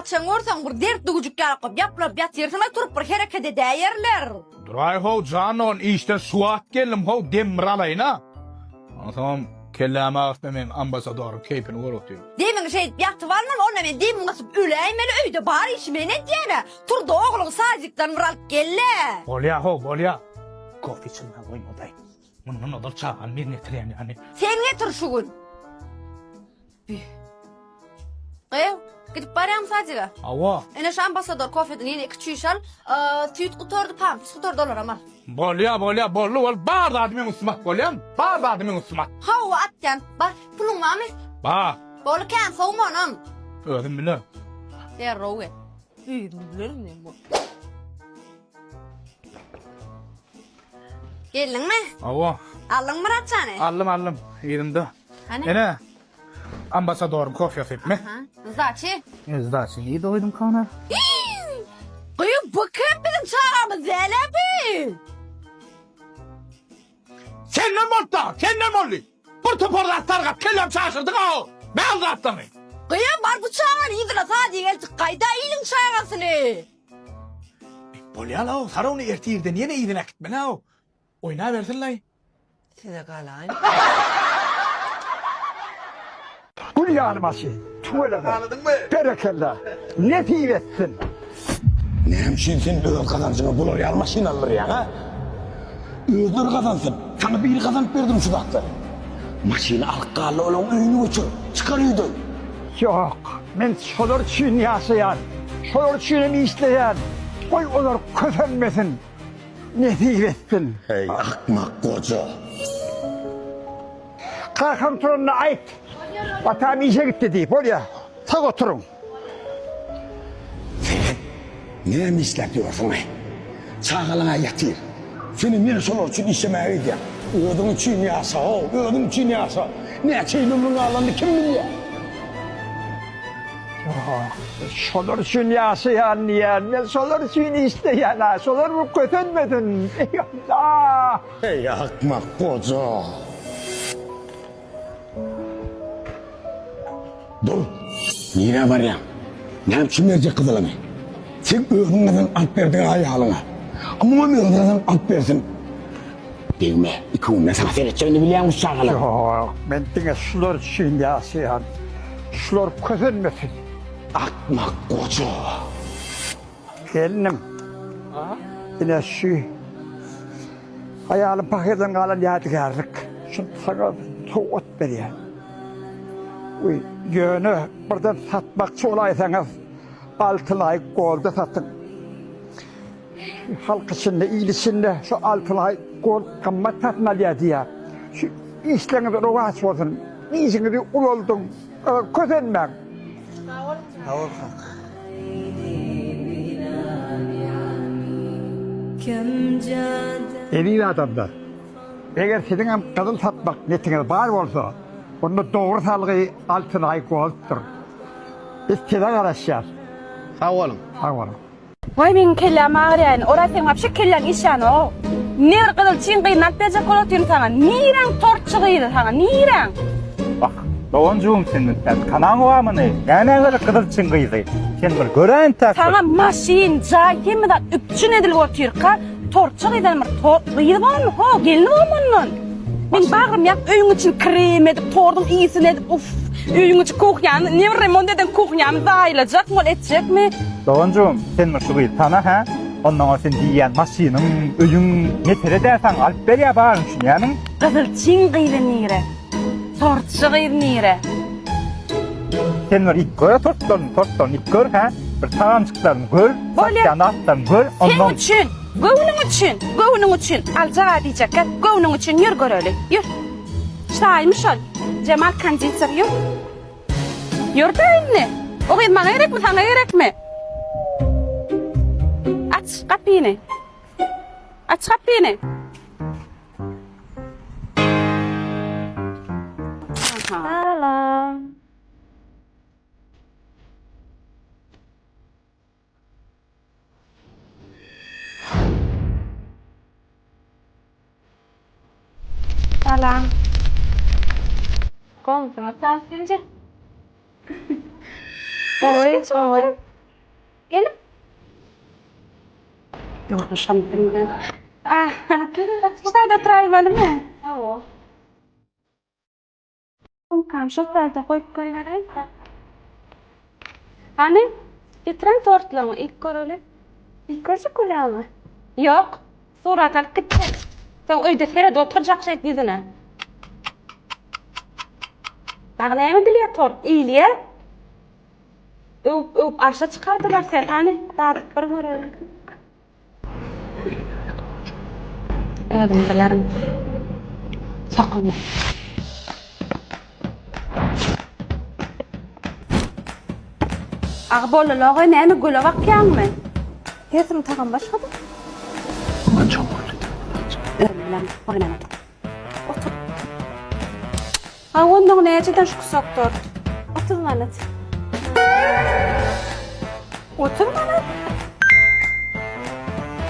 Haçan görseň bir dertli güjük ýaly bolup ýaplanyp ýatyrsyň-aý turup bir hereket edäýerler. Duraý how jan dogan işden şu wagt geldim how dem bir alaýyn-a. Onsoňam kellämi agyrtma men ambasadoryň keýpini görüp otyryn. Demiňi şeýdip ýatyp almaly onda men demimi gysyp öläýmeli öýde bar işi men edýän-ä. Tur-da ogluňy sadikden bir alyp gel-le. Bolýa how bolýa. Kofe içirmän goýmadaý. Mundan ozal çagany men getirýän ýaly. Sen getir şu gün. Büh. Gyýw, gidip barýaňmy sadiga? Hawa. Ine şu ambasador kofeden ýene iki çüýşe al. Süýt gutardy, pampers gutardy, olaram al. Bolýa, bolýa, boldy, boldy. Bar zady meň üstüme at, bolýamy? Bar zady meň üstüme at. Hawa, atýan. Bar, puluň barmy? Bar. Boldy, kän sowma onam. Özüm bilerin. Derrew gel. Özüm bilerin diýen bu. Geldiňmi? Hawa. Aldyňmy Myratjany? Aldym, aldym. Yzymda. Hany? Ene, ambasadoryň kofesi. Me. Aha. Zdaçi. Zdaçi nirde goýdum kana? Gyýw, bu kim biziň çagamyz däl-ä bu? Senden boldy-da, senden boldy. Bir topar zat sargap, kellämi çaşyrdyň-a-ow. Bal zatlaryny. Gyýw, bar bu çagany yzyna sadiga eltip gaýda iliň çagasyny. Bolýa-la-ow, sar ony ertir irden ýene yzyna äkitmeli-ow. Oýnabersin-laý. Size galaýyn. Gül ýaly maşyn. Tüweleme. Berekella. Nesip etsin. Näme üçin sen öz gazanjyňa bular ýaly maşyn aldyrýaň, a? Özleri gazansyn. Saňa biri gazanyp berdimi şu zatlary? Maşyny alyp gal-da olaň öýüni göçür. Çykar öýden. Ýok, men şolar üçin ýaşaýan. Şolar üçinem işleýän. Goý olar kösenmesin. Nesip etsin. Heý, akmak goja. Kakam turanda aýt. Atam işe gitdi diý. Bolýa. Sag oturyň. Sen näme işläp ýörsüň-aý? Çagalaň-a ýatyr. Senem ýene şolar üçin işlemäge gidýäň. Özüň üçin ýaşa-ow, özüň üçin ýaşa. Näçe ýyl ömrüň galanyny kim bilýär? Ýok, şolar üçin ýaşaýan diýýän. Men şolar üçin işleýän-ä. Şolar bir kösenmesin. Eý, Allah! Eý, akmak goja! Dur! Nirä barýaň? Näme üçin berjek gyzylyňy? Sen özüň gazanyp alyp berdiň aýalyňa. A muňam özi gazanyp alyp bersin. Degme, iki günden saňa seretjegini bilýäňmi şu çagalaryň? Ýok, men diňe şular üçin ýaşaýan. Şular kösenmesin. Akmak goja! Gelnim, ine şu aýalym pahyrdan galan ýadygärlik. Şuny saňa sowgat berýän. Uý, ýöne birden satmakçy bolaýsaňyz, Altynaý golda satyň. Halk içinde, il içinde şu Altynaý gol gymmat satyn alýar diýýär. Şu işleriňiz rowaç bolsun, işiňizi ulaldyň, kösenmäň. Sag boluň. Sag bol kaka. Eziz adamlar! Eger siziň hem gyzyl satmak niýetiňiz bar bolsa, onda dogry salgy Altynaý Golddyr. Biz size garaşýas. Sag boluň. Sag boluň. Waý meň kelläm agyrýaýyn Oraz seň wapşe kelläň işlänok. Ne bir gyzyl çyn gyzyny alyp berjek bolup otyryn saňa. Niräň tortçy gyzy saňa niräň. Wah, doganjygym sen sen tanaň barmyny? Nämä gerek gyzyl çyn gyzy? Sen bir göräý entäk bir. Saňa maşyn, jaý hemme zat üpjün edilip otyrka tortçy gyzdan bir tort gyzy barmy ho gelni barmy ondan? Meň bagrym ýakyp öýüň içini krem edip torduň ysyny edip uff öýüň içi kuhnýany ne bir remont eden kuhnýamy zaýalajakmy ol etjekmi? Doganjygym sen bir şu gyzy tana hä onnoňa sen diýýän maşynyň öýüň mesele däl saňa alyp berýä baryny düşünýämiň? Gyzyl çyn gyzy nire? Tortçy gyz nire? Sen bir iýip gör tortlaryny tortlaryny iýip gör hä bir tagamjyklaryny gör Bolýa. satýan zatlaryny gör Seň onnoň. üçin Göwnüň üçin, göwnüň üçin, aljag-a diýjekkä, göwnüň üçin ýör göreli, ýör. Şaýmy şol, Jemal konditer, ýör. Ýör-dä indi. O gyz maňa gerekmi, saňa gerekmi? Aç gapyny. Aç gapyny. Aha. Salam. Salam. Gowmysyňyz Tansynja? Gowy, gowy. Gelin. Ýoldaşam bilmän. Ah, şu taýda oturaýmalymy? Hawa. Sumkamy şo taýda goýup goýberäý. Hany, getiren tortlaryňy iýip göreli. Iýip görjek bolýaňmy? Ýok, surat alyp gitjek. Soň öýde seredip oturjak şeýdip ýüzüne. Dagy näme edilýär tort? Iýilýär. Öwüp öwüp arşa çykardylar seni. Hany, dadyp bir göreli. Özüm bilerin. Sokulma. Agy boldy-logy, näme göle bakýaňmy? Hersiniň tagamy başga-da. Özüm bilerin. Bugün otur. Otur. Ha onnoň näçeden şu kusok tort? 30 manat. 30 manat?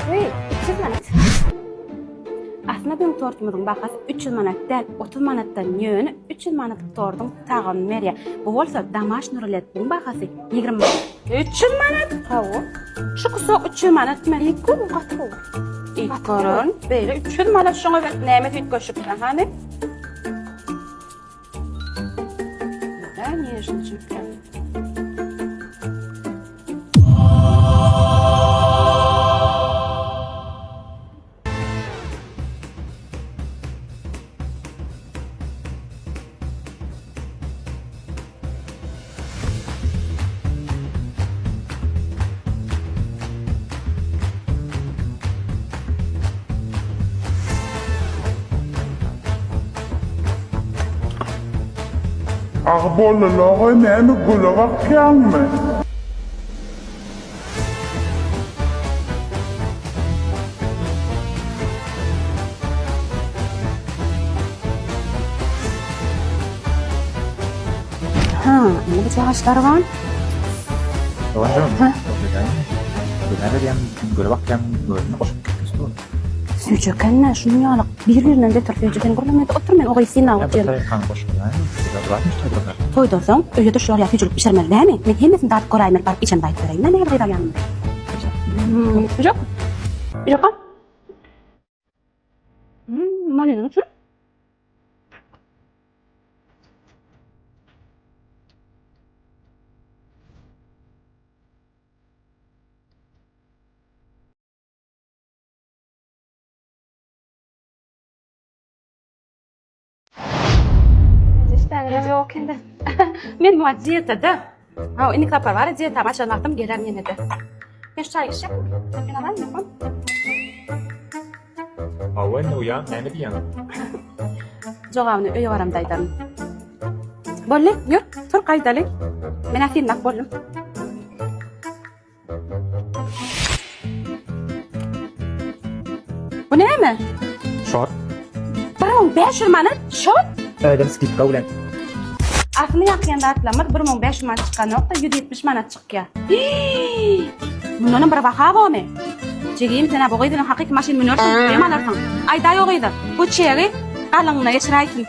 Weý, 300 manat. Aslynda biziň tortumyzyň bahasy 300 manat däl, 30 manatdan ýöne 300 manatlyk torduň tagamyny berýär. Bu bolsa damaşny rulet, buň bahasy 20 manat. 300 manat? Hawa. Şu kusok 300 manatmy? Iýip görüň, gaty gowy. Iýip görün. Beýle 300 manat şoňa berip näme üýtgeşik? Hany? Agy boldy-la-goý, näme güle bakýaňmy? Ha, indi bu çagaçlar bar. Doganjygym, Göle berýän, göle bakýan özüne goşup gitmiş dur. Süýji eken-dä, şunuň ýaly bir-birinden beter süýji. Sen gürlemede otur, men o gyzy synlap otyryn. Toýdan soň öýe-de şular ýaly süýjülik bişirmeli dämi? Men hemmesini dadyp göräýmeli, baryp içemde aýdyp bereýin-dä, nähili gyz alýanymy. Süýjek. Süýjek al. Malina üçin. Işdäňizem ýok indi. Men muňa diýetada. Ha, indi sapar bar, diýetam açan wagtym geler ýene-de. Men şu çaýy içjek. Men alaýyn, ýokmy? Hawa, indi uýam, näme diýýäň? Jogabyny öýe baramda aýdaryn. Boldy, ýör, tur gaýdaly. Men-ä synlap boldum. Bu näme? Şort. 1500 manat şort? Özem skidka bilen. Aslynda ýakýan zatlarymyz 1500 manat çykanok-da 170 manat çykýar. Mundanam bir baha bormy? Jigim sen-ä bu gyz bilen hakyky maşyn münersiň, dem alarsyň. Aýdaý o gyza, bu çegi galyňyna geçiräýsin.